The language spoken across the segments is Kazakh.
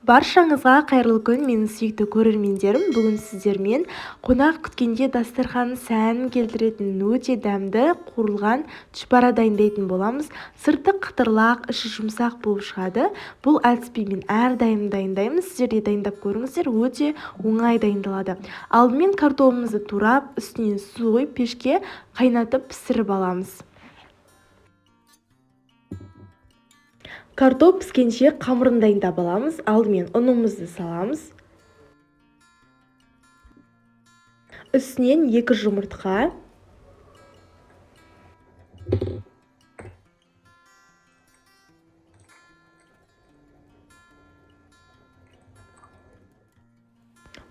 Баршаңызға қайырлы күн, менің сүйікті көрермендерім. Бүгін сіздермен қонақ күткенде дастархан сәнін келтіретін өте дәмді қуырылған түшпара дайындайтын боламыз. Сырты қытырлақ, іші жұмсақ болып шығады. Бұл әдіспен мен әрдайым дайындаймын. Сіздер де дайындап көріңіздер, өте оңай дайындалады. Алдымен картобымызды турап, үстінен су құйып, пешке қайнатып пісіріп аламыз. Картоп піскенше қамырын дайындап аламыз. Алдымен ұнымызды саламыз. Үстінен 2 жұмыртқа.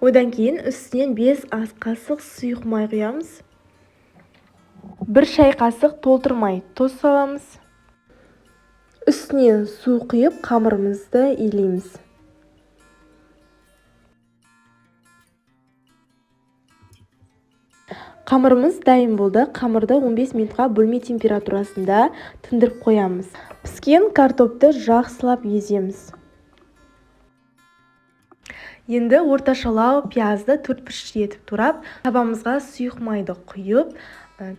Одан кейін үстінен 5 ас қасық сұйық май құямыз. 1 шай қасық толтырмай тұз саламыз. Үстінен су құйып, қамырымызды илейміз. Қамырымыз дайын болды. Қамырды 15 минутқа бөлме температурасында тындырып қоямыз. Піскен картопты жақсылап еземіз. Енді орташалау пиязды 4 бұрыш етіп турап, табамызға сұйық майды құйып,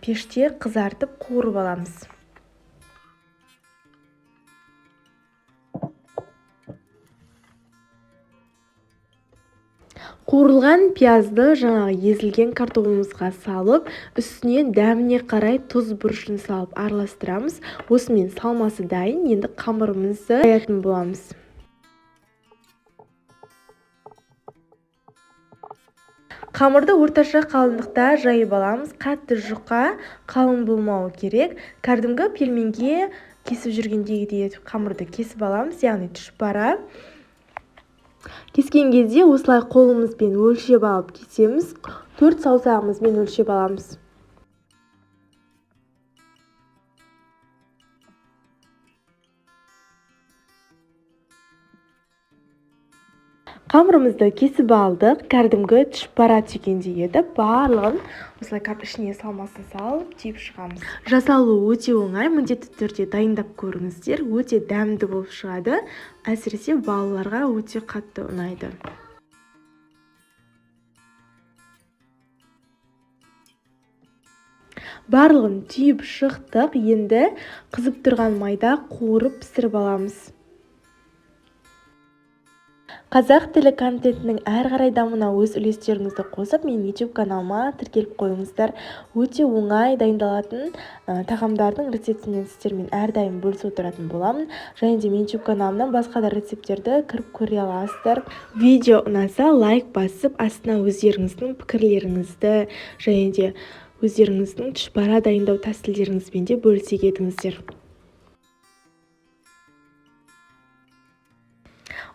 пеште қызартып қуырып аламыз. Қуырылған пиязды жаңағы езілген картобымызға салып, үстінен дәміне қарай тұз бұрышын салып араластырамыз. Осымен салмасы дайын. Енді қамырымызды жаятын боламыз. Қамырды орташа қалыңдықта жайып аламыз. Қатты жұқа, қалың болмауы керек. Кәдімгі пельменге кесіп жүргендегідей етіп қамырды кесіп аламыз, яғни түшпара. Кескен кезде осылай қолымызбен өлшеп алып кесеміз. 4 саусағымызбен өлшеп аламыз. Қамырымызды кесіп алдық. Кәдімгі түшпара түйгендей етіп барлығын осылай ішіне салмасын салып түйіп шығамыз. Жасалуы өте оңай, міндетті түрде дайындап көріңіздер. Өте дәмді болып шығады. Әсіресе балаларға өте қатты ұнайды. Барлығын түйіп шықтық. Енді қызып тұрған майда қуырып пісіріп аламыз. Қазақ тілі контентінің әрі қарай дамуына өз үлестеріңізді қосып, менің YouTube каналыма тіркеліп қойыңыздар. Өте оңай дайындалатын тағамдардың рецептімен сіздермен әрдайым бөлісіп отыратын боламын. Және де менің YouTube каналымнан басқа да рецепттерді кіріп көре аласыздар. Видео ұнаса лайк басып, астына өздеріңіздің пікірлеріңізді және де өздеріңіздің түшпара дайындау тәсілдеріңізбен де бөлісе кетіңіздер.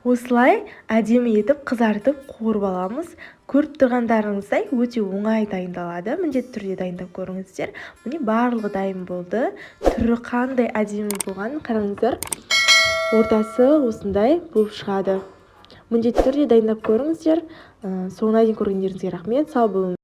Осылай әдемі етіп қызартып қуырып аламыз. Көріп тұрғандарыңыздай өте оңай дайындалады. Міндетті түрде дайындап көріңіздер. Міне барлығы дайын болды. Түрі қандай әдемі болғанын қараңыздар. Ортасы осындай болып шығады. Міндетті түрде дайындап көріңіздер. Соңына дейін көргендеріңізге рахмет. Сау болыңыз.